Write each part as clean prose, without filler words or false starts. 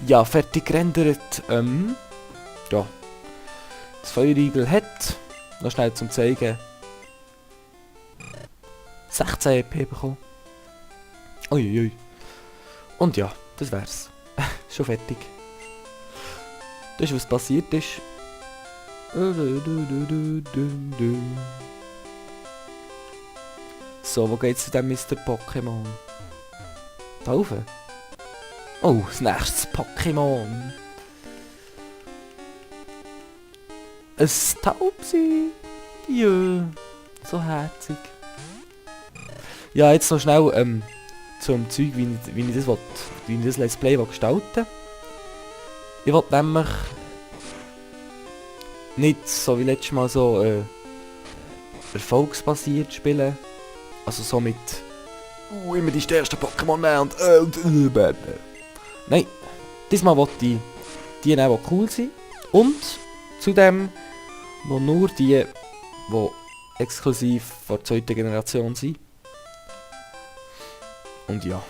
Ja, fertig gerendert. Ja. Das Feuerriegel hat, noch schnell zum zeigen, 16 EP bekommen. Uiuiui. Und ja, das wär's. Schon fertig. Das ist, was passiert ist. So, wo geht's zu dem Mr. Pokémon? Da rauf? Oh, das nächste Pokémon. Ein Taubsi. Ja, so herzig. Ja, jetzt noch schnell zum Zeug, wie ich das Let's Play gestalten. Ich will nämlich nicht so wie letztes Mal so erfolgsbasiert spielen. Also so mit immer die stärksten Pokémon nehmen und nein, diesmal wollte ich die nehmen, die cool sind. Und zudem noch nur die exklusiv von der zweiten Generation sind. Und ja,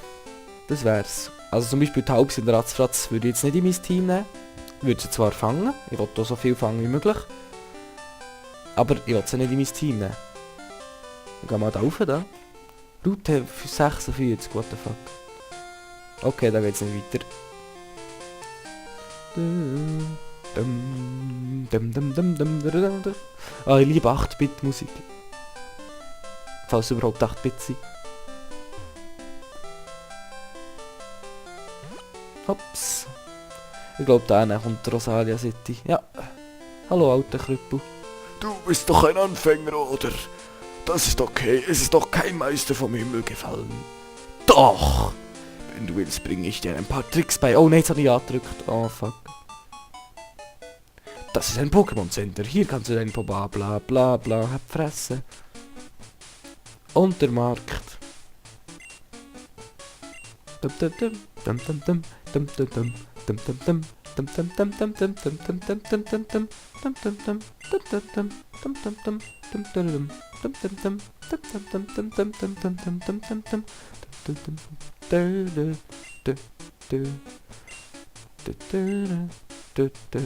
das wär's. Also zum Beispiel die Taubsi und der Ratzfratz würde ich jetzt nicht in mein Team nehmen. Ich würde sie zwar fangen, ich will hier so viel fangen wie möglich. Aber ich will sie nicht in mein Team nehmen. Dann gehen wir da rauf, da. Route 46, what the fuck. Okay, da geht's nicht weiter. Ah, ich liebe 8-Bit-Musik. Falls überhaupt 8-Bit sind. Hops. Ich glaube, da kommt Rosalia City. Ja. Hallo, alter Krüppel. Du bist doch ein Anfänger, oder? Das ist okay, es ist doch kein Meister vom Himmel gefallen. Doch! Wenn du willst, bringe ich dir ein paar Tricks bei. Oh nein, jetzt habe ich angedrückt. Oh fuck. Das ist ein Pokémon Center. Hier kannst du dein bla bla bla bla fressen. Und der Markt. Dum dum dum dum dum dum dum dum dum dum dum.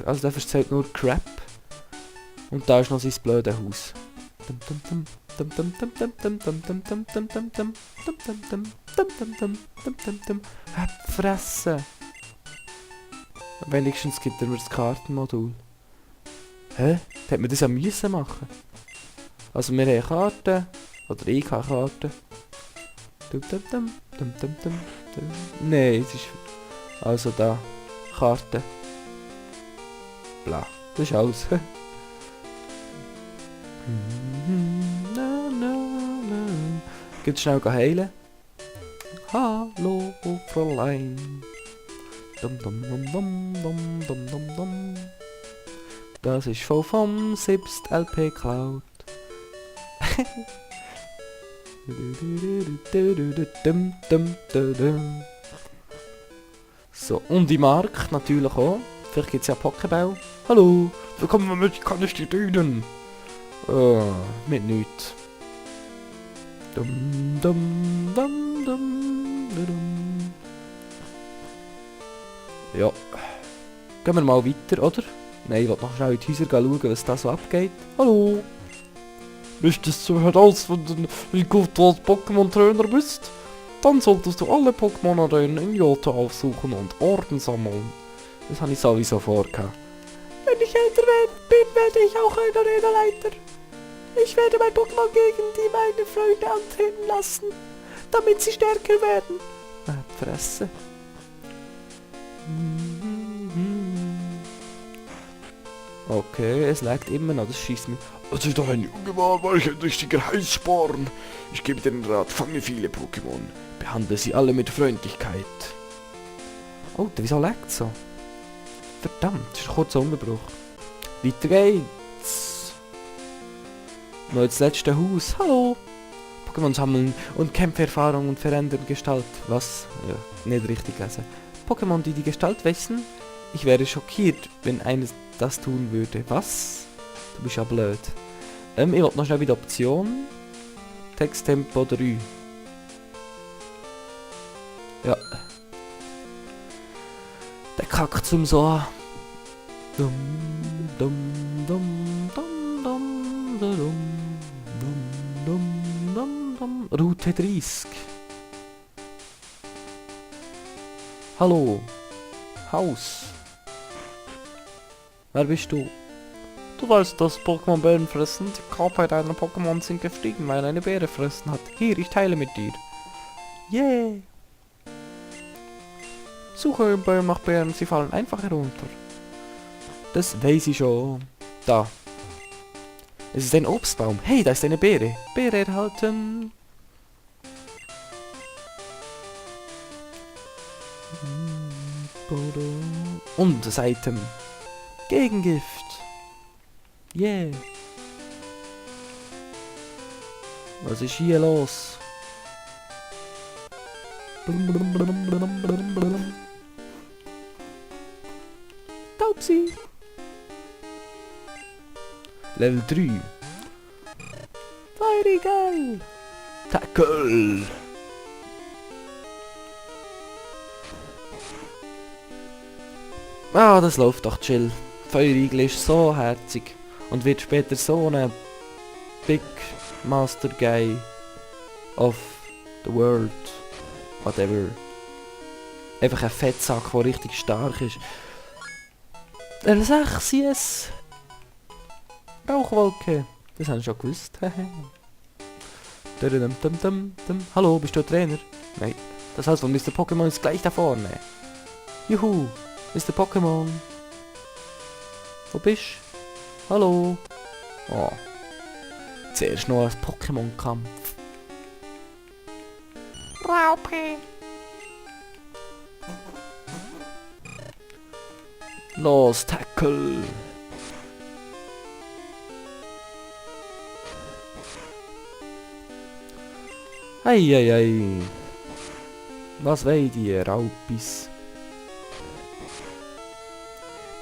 Also der erzählt nur Crap. Und da ist noch sein blödes Haus. Fressen. Wenigstens gibt er mir das Kartenmodul. Hä? Hätte man das ja müssen machen? Also wir haben Karten. Oder ich habe Karten. Nein, es ist... Also da. Karten. Bla. Das ist alles. Geht schnell heilen. Hallo, Fräulein. Dum dum dum dum dum dum dum dum. Das ist voll vom Sibst LP Cloud. So, und die Mark natürlich auch. Vielleicht gibt es ja Pokéball. Hallo, willkommen mit, kann ich dir dienen? Mit nichts. Dum dum dum dum dum. Ja. Gehen wir mal weiter, oder? Nein, ich will noch schnell in die Häuser schauen, was da so abgeht. Hallo! Möchtest du herausfinden, wie gut du als Pokémon-Trainer bist? Dann solltest du alle Pokémon-Arenen in Johto aufsuchen und Orden sammeln. Das habe ich sowieso vorgehabt. Wenn ich älter bin, werde ich auch ein Arenaleiter. Ich werde mein Pokémon gegen die meine Freunde antreten lassen, damit sie stärker werden. Fresse. Okay, es lag immer noch, das schießt mich. Als ich doch ein Junge war ich ein richtiger Heißsporn. Ich gebe dir den Rat, fange viele Pokémon. Behandle sie alle mit Freundlichkeit. Oh, wieso laggt so? Verdammt, das ist ein kurzer Unterbruch. Weiter geht's. Noch das letzte Haus. Hallo. Pokémon sammeln und Kämpferfahrung und verändern Gestalt. Was? Ja, nicht richtig lesen. Pokémon, die die Gestalt wechseln? Ich wäre schockiert, wenn eines das tun würde. Was? Du bist ja blöd. Ich wollte noch schnell wieder Option. Texttempo 3. Ja. Der kackt zum so an. Dum, dum, dum, dum, dum, dum, dum, dum, dum, dum. Route 30. Hallo. Haus. Wer bist du? Du weißt, dass Pokémon Bären fressen. Die Körper deiner Pokémon sind gestiegen, weil eine Beere fressen hat. Hier, ich teile mit dir. Yeah. Suche im Baum nach Beeren, sie fallen einfach herunter. Das weiß ich schon. Da. Es ist ein Obstbaum. Hey, da ist eine Beere. Beere erhalten. Und das Item. Gegengift. Yeah. Was ist hier los? Taubsi. Level 3. Feurigal. Tackle. Ah, das läuft doch chill. Feurigel ist so herzig und wird später so ein Big Master Guy of the World. Whatever. Einfach ein Fettsack, der richtig stark ist. L6, yes. Rauchwolke. Das haben wir schon gewusst. Hallo, bist du ein Trainer? Nein. Das heißt, Mr. Pokémon ist gleich da vorne. Juhu, Mr. Pokémon. Wo bist du? Hallo. Oh. Zuerst noch ein Pokémon-Kampf. Raupe. Los, Tackle. Eieiei. Was wollt ihr, Raupis?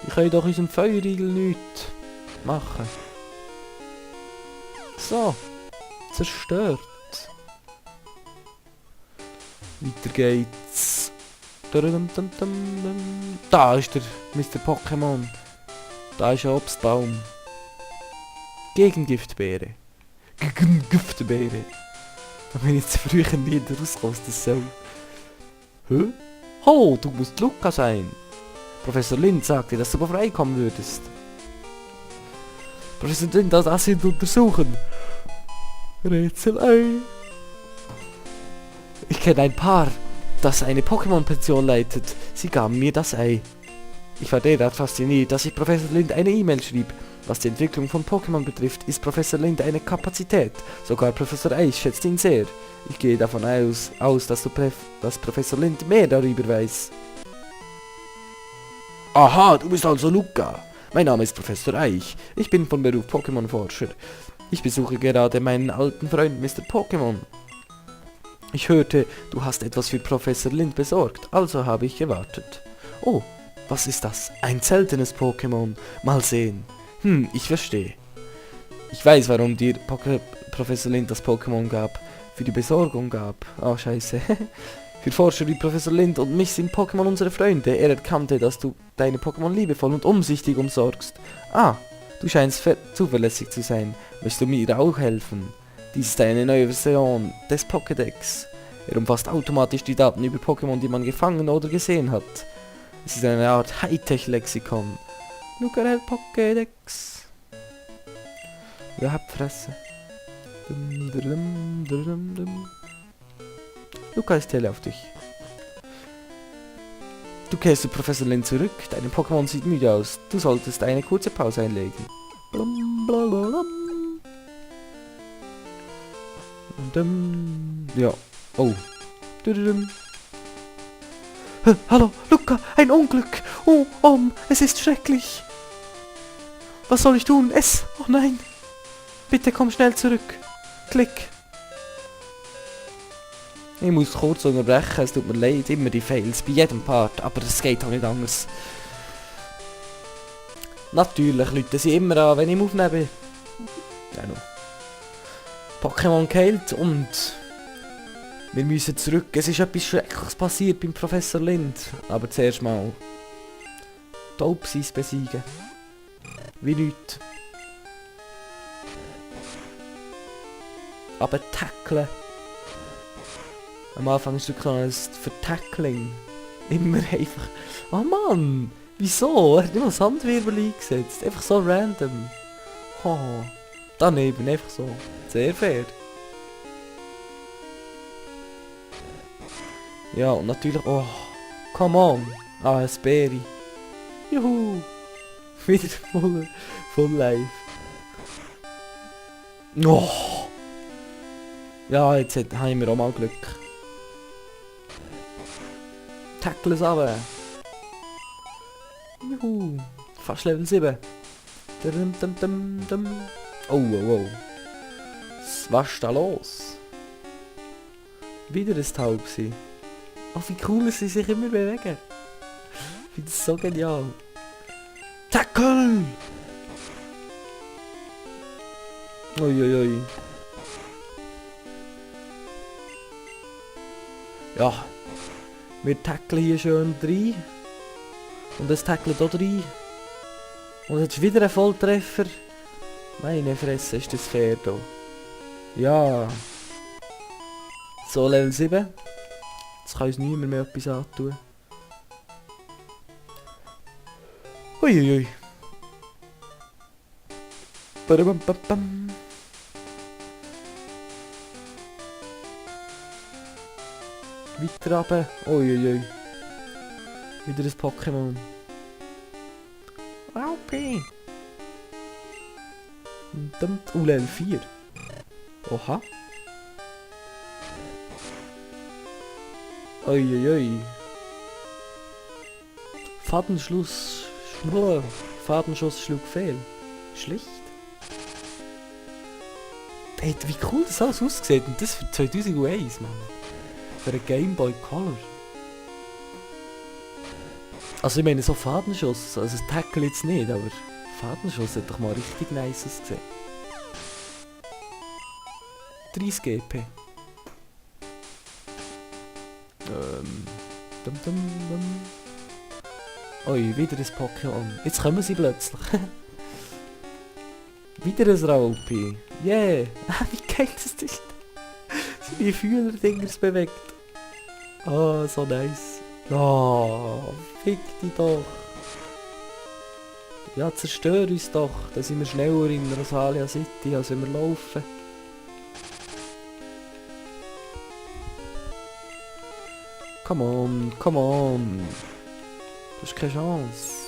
Ich kann doch unseren Feurigel nichts machen. So. Zerstört. Weiter geht's. Da ist der Mr. Pokémon. Da ist ein Obstbaum. Gegengiftbeere. Gegengiftbeere. Da bin ich zu früh wieder rausgekommen, das so. Hä? Hallo, du musst Luca sein. Professor Lind sagte, dass du vorbeikommen würdest. Professor Lind, das sind untersuchen. Rätselei. Ich kenne ein Paar, das eine Pokémon-Pension leitet. Sie gaben mir das Ei. Ich war derart fasziniert, dass ich Professor Lind eine E-Mail schrieb. Was die Entwicklung von Pokémon betrifft, ist Professor Lind eine Kapazität. Sogar Professor Eich schätzt ihn sehr. Ich gehe davon aus, dass Professor Lind mehr darüber weiß. Aha, du bist also Luca. Mein Name ist Professor Eich. Ich bin von Beruf Pokémon-Forscher. Ich besuche gerade meinen alten Freund Mr. Pokémon. Ich hörte, du hast etwas für Professor Lind besorgt, also habe ich gewartet. Oh, was ist das? Ein seltenes Pokémon. Mal sehen. Ich verstehe. Ich weiß, warum dir Professor Lind das Pokémon gab. Für die Besorgung gab. Oh, scheiße. Für Forscher wie Professor Lind und mich sind Pokémon unsere Freunde. Er erkannte, dass du deine Pokémon liebevoll und umsichtig umsorgst. Ah, du scheinst zuverlässig zu sein. Möchtest du mir auch helfen? Dies ist eine neue Version des Pokédex. Er umfasst automatisch die Daten über Pokémon, die man gefangen oder gesehen hat. Es ist eine Art Hightech-Lexikon. Lucarel Pokédex. Ja, hab Fresse. Luca, ich zähle auf dich. Du kehrst zu Professor Lind zurück. Deine Pokémon sieht müde aus. Du solltest eine kurze Pause einlegen. Ja. Oh. Hallo, Luca, ein Unglück. Oh, es ist schrecklich. Was soll ich tun? Oh nein. Bitte komm schnell zurück. Klick. Ich muss kurz unterbrechen, es tut mir leid, immer die Fails, bei jedem Part, aber es geht auch nicht anders. Natürlich Leute sie immer an, wenn ich im Aufnehmen bin. Ja, no. Pokémon geheilt und wir müssen zurück. Es ist etwas Schreckliches passiert beim Professor Lind. Aber zuerst mal Taubsis besiegen. Wie nichts. Aber tackeln. Am Anfang ist es wirklich für Tackling. Immer einfach... Oh Mann! Wieso? Er hat nicht mal Sandwirbel eingesetzt. Einfach so random. Oh. Daneben, einfach so. Sehr fair. Ja, und natürlich... Oh. Come on. Ah, ein Bäri. Juhu. Wieder full life. Oh. Ja, jetzt haben wir auch mal Glück. Tackle es runter. Juhu. Fast Level 7. Dum, dum, dum, dum. Oh, oh, oh. Was ist da los? Wieder ein Taubsi. Oh, wie cool sie sich immer bewegen. Ich finde das so genial. Tackle! Uiuiui. Ja. Wir tackeln hier schön rein. Und es tackelt auch rein. Und jetzt wieder ein Volltreffer. Meine Fresse, ist das fair hier. Ja. So, Level 7. Jetzt kann uns niemand mehr etwas antun. Uiuiui. Badabam. Weiter runter. Uiuiui. Wieder ein Pokémon. Okay. Level 4. Oha. Uiuiui. Fadenschuss schlug fehl. Schlicht. Hey, wie cool das alles aussieht. Und das für 2001, Mann. Für einen Game Boy Color. Also ich meine so Fadenschuss, also das Tackle jetzt nicht, aber Fadenschuss hat doch mal richtig nice ausgesehen. 30 GP. Oi, wieder ein Pokémon. Jetzt kommen sie plötzlich. Wieder ein Raupi. Yeah. Wie geil das ist. Wie Fühlerdingers bewegt. Oh, so nice. Oh, fick dich doch. Ja, zerstör uns doch. Dann sind wir schneller in Rosalia City, als wenn wir laufen. Come on, come on. Du hast keine Chance.